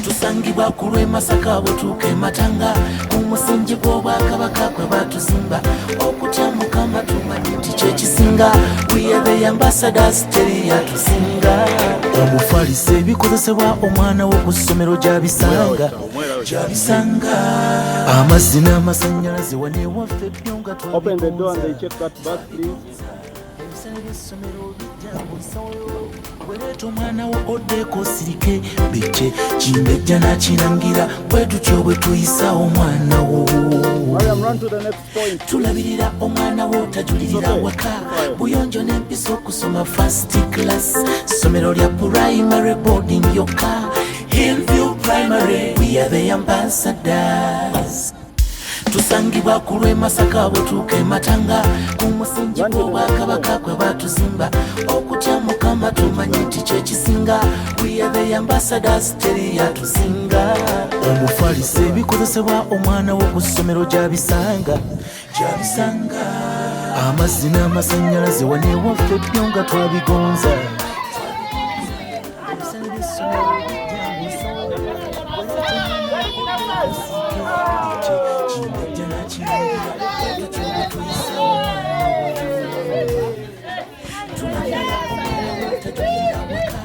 Tusangibwa ku lw'e Masaka, bwetuuka e Matanga, ku musingi gw'Obwakabaka kwe batuzimba. Okutya Mukama tumanyi nti kyekisinga. We are the ambassadors, teri yatusinga. Omufalisi ebikozesebwa omwana wo ku ssomero gyabisanga, gyabisanga. Amazzi n'amasannyalaze wanewaffe byo nga Open the door and they check that bag, please. Ebisale by'essomero bijja mu nsawo. Bwereeta omwana wo oddeeko osirike beke kimbejja n'akirangira, bwe tutyo bwe tuyisa omwana wo. Mariam, run to the next point. Tulabirira omwana wo tajulirira Okay. waka, buyonjo n'empisa, okusoma first class, ssomero lya primary boarding yokka, Hillview Primary. We are the ambassadors. Tusangibwa ku lw'e Masaka, bwetuuka e Matanga, ku musingi gw'Obwakabaka kwe batuzimba. Okutya Mukama tumanyi nti kyekisinga. We are the ambassadors, teri yatusinga. Omufalisi ebikozesebwa omwana wo ku ssomero gyabisanga, gyabisanga. Amazzi n'amasannyalaze wanewaffe byo nga twabigonza. Ebisale by'essomero bijja mu nsawo. Kimbejja n'akirangira, bwe tutyo bwe tuyisa omwana wo. Tulabirira omwana wo tajulira waka,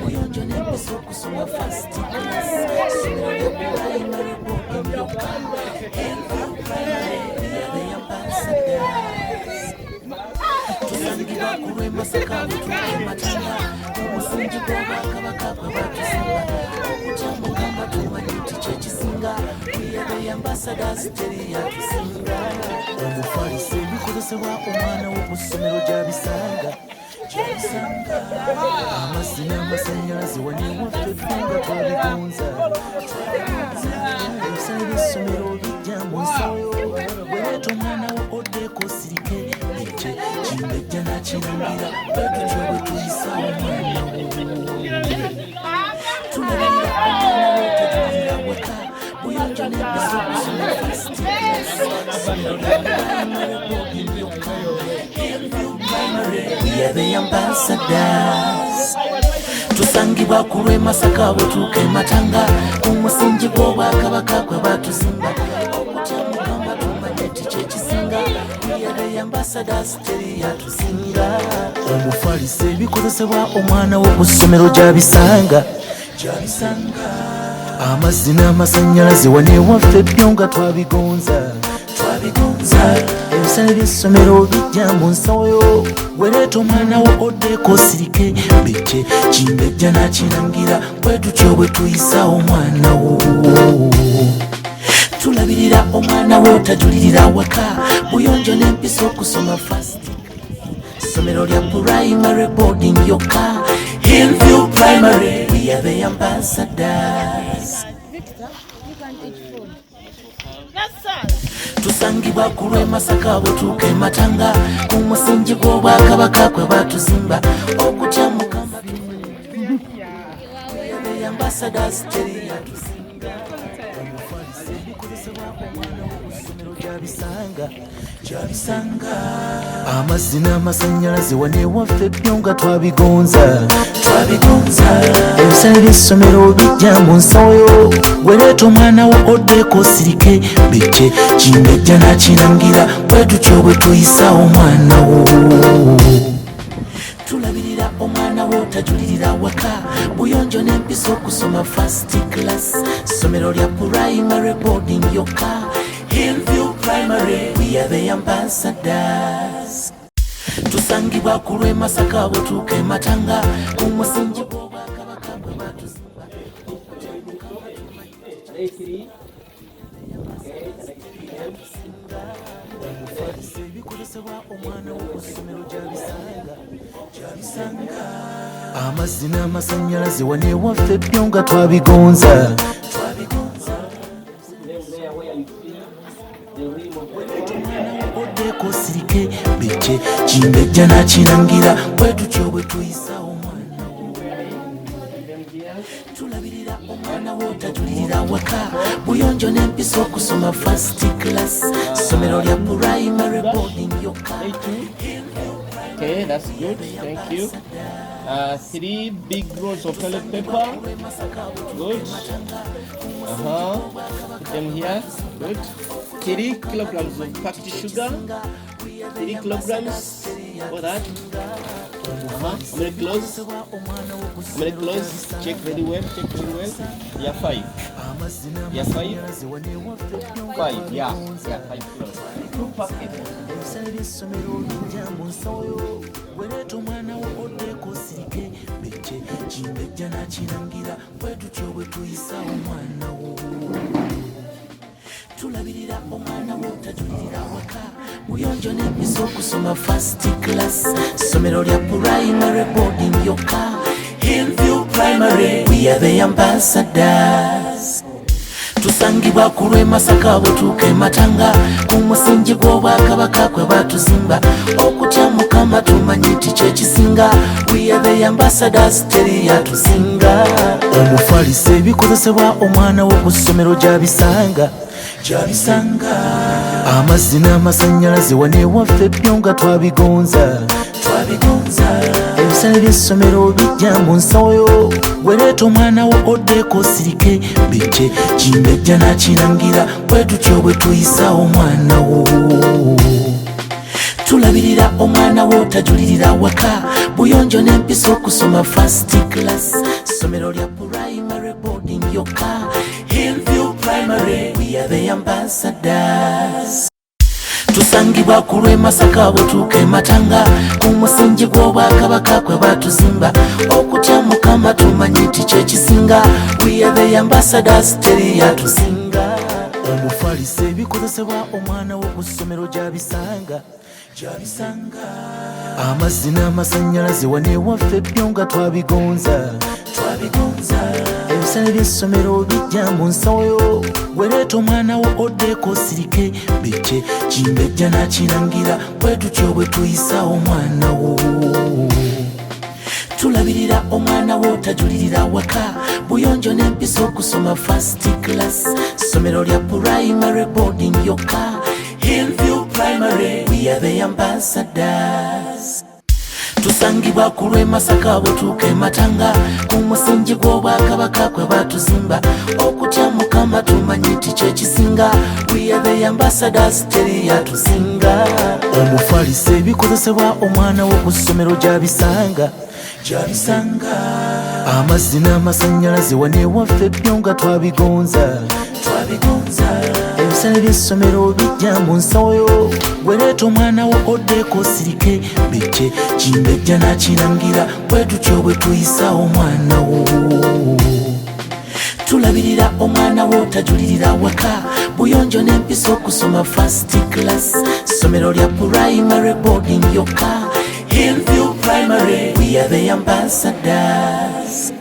buyonjo n'empisa, okusoma first class, ssomero lya primary boarding yokka, Hillview Primary. We are the ambassadors. Tusangibwa ku lw'e Masaka, bwetuuka e Matanga, ku musingi gw'Obwakabaka kwe batuzimba. Okutya Mukama tumanyi nti kyekisinga. We are the ambassadors, teri yatusinga. Omufalisi ebikozesebwa omwana wo ku ssomero gyabisanga, gyabisanga. Amazzi n'amasannyalaze wanewaffe ffe nga twabigonza. Ebisale by'essomero bijja mu nsawo. Bwereeta omwana wo oddeeko osirike eke kimbejja n'akirangira, bwe tutyo bwe tuyisa omwana wo. Tulabirira omwana wo tajulira waka, buyonjo n'empisa, okusoma first class, ssomero lya primary boarding yokka, Hillview Primary. We are the ambassadors. Tusangibwa ku lw'e Masaka, bwetuuka e Matanga, ku musingi gw'Obwakabaka kwe batuzimba. Okutya Mukama tumanye nti kyekisinga. We are the ambassadors, teri yatusinga. Omufalisi ebikozesebwa omwana wo ku ssomero gyabisanga, gyabisanga. Amazzi n'amasannyalaze wanewaffe byo nga twabigonza, twabigonza. Ebisale by'essomero bijja mu nsawo yo. Wereeta omwana wo oddeeko osirike beke kimbejja n'akirangira, bwe tutyo bwe tuyisa omwana wo. Tulabirira omwana wo tajulirira waka, buyonjo n'empisa, okusoma first, ssomero lya primary boarding yokka, Hillview Primary. We are the ambassadors. Victor, you can eat food. Tusangibwa ku lw'e Masaka, bwetuuka e Matanga, ku musingi gw'Obwakabaka kwe batuzimba. Okutya Mukama, the ambassadors, teri yatusinga. Omufalisi ebikozesebwa omwana wo ku ssomero gyabisanga, gyabisanga. Amazzi n'amasannyalaze wanewaffe byo nga twabigonza, twabigonza. Ebisale by'essomero bijja mu nsawo yo. Wereeta omwana wo oddeeko osirike beke kimbejja n'akirangira, bwe tutyo bwe tuyisa omwana wo. Tulabirira omwana wo tajulirira waka, buyonjo n'empisa, okusoma first class, ssomero lya primary boarding yokka, Hillview Primary. We are the ambassadors. Tusangibwa ku lw'e Masaka, bwetuuka e Matanga, ku musingi gw'Obwakabaka bwe batuzimba. A3. Okay, and A3M. Omufalisi ebikozesebwa omwana wo ku ssomero gyabisanga, gyabisanga. Amazzi n'amasannyalaze wanewaffe byo nga twabigonza, twabigonza. Then there where you see the rim of the Omwana wo oddeeko osirike beke kimbejja n'akirangira, bwe tutyo bwe tuyisa omwana wo. Them gears. Tulabirira omwana wo tajulirira waka, buyonjo n'empisa, okusoma first class, ssomero lya primary boarding yokka. A2. Okay, that's good. Thank you. 3 big rolls of toilet paper. Good. Put them here. Good. 3 kilograms of packed sugar. 3 kilograms. For that. How many kilos? How many kilos? Check very well. Check very well. Yeah, 5. Yeah, 5. 5. Yeah. Yeah, 5 kilos. 2 packets. Ebisale by'essomero bijja mu nsawo yo bwereeta omwana wo oddeko osirike bejje kimbejja n'akirangira bwe tutyo bwe tuyisa omwana wo tulabirira omwana wo tajulirira waka muyonjo n'empisa okusoma first class ssomero lya primary boarding yokka Hillview Primary, we are the ambassadors. Tusangibwa ku lw'e Masaka bwe e Matanga ku musingi gw'Obwakabaka kwe batuzimba okutya Mukama tumanyi nti kye kisinga. We are the ambassadors, teri yatusinga. Omufaliso ebikozesebwa omwana wo ku ssomero gy'abisanga gy'abisanga amazzi n'amasannyalaze wano ewaffe byo nga twabigonza twabigonza ebisale by'essomero bijja mu nsawo yo bwereeta omwana wo oddeko osirike bijje kimbejja n'akirangira bwe tutyo bwe tuyisa omwana wo tulabirira omwana wo tajulirira waka buyonjo n'empisa okusoma first class ssomero lya primary boarding yokka Hillview Primary, we are the ambassadors. Tusangibwa ku lw'e Masaka bwe tuuka e Matanga ku musingi gw'Obwakabaka kwe batuzimba okutya Mukama tumanyi nti kye kisinga. We are the ambassadors, teri yatusinga. Omufaliso ebikozesebwa omwana wo ku ssomero gy'abisanga gy'abisanga amazzi n'amasannyalaze wano ewaffe byo nga twabigonza twabigonza ebisale by'essomero bijja mu nsawo yo bwereeta omwana wo oddeko osirike bijje kimbejja n'akirangira bwe tutyo bwe tuyisa omwana wo tulabirira omwana wo tajulirira waka buyonjo n'empisa okusoma first class ssomero lya primary boarding yokka Hillview Primary, we are the ambassadors. Tusangibwa ku lw'e Masaka bwe tuuka e Matanga ku musingi gw'Obwakabaka kwe batuzimba okutya Mukama tumanyi nti kye kisinga. We are the ambassadors, teri yatusinga. Omufaliso ebikozesebwa omwana wo ku ssomero gy'abisanga gy'abisanga amazzi n'amasannyalaze wano ewaffe byo nga twabigonza twabigonza ebisale by'essomero bijja mu nsawo yo bwereeta omwana wo oddeko osirike bijje kimbejja n'akirangira bwe tutyo bwe tuyisa omwana wo tulabirira omwana wo tajulirira waka buyonjo n'empisa okusoma first class ssomero lya primary boarding yokka Hillview Primary, we are the ambassadors.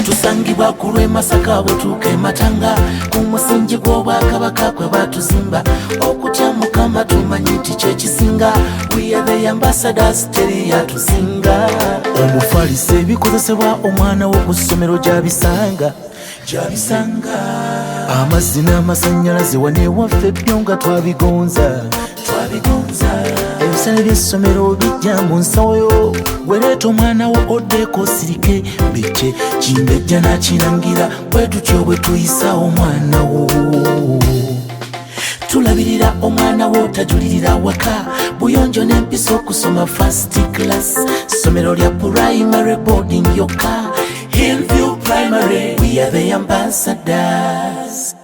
Tusangibwa ku lw'e Masaka bwe tuuka e Matanga ku musingi gw'Obwakabaka kwe batuzimba okutya Mukama tumanyi nti kye kisinga. We are the ambassadors, teri yatusinga. Omufaliso ebikozesebwa omwana wo ku ssomero gy'abisanga gy'abisanga amazzi n'amasannyalaze wano ewaffe byo nga twabigonza twabigonza ebisale by'essomero bijja mu nsawo yo bwereeta omwana wo oddeko osirike bijje kimbejja n'akirangira bwe tutyo bwe tuyisa omwana wo tulabirira omwana wo tajulirira waka buyonjo n'empisa okusoma first class ssomero lya primary boarding yokka Hillview Primary, we are the ambassadors.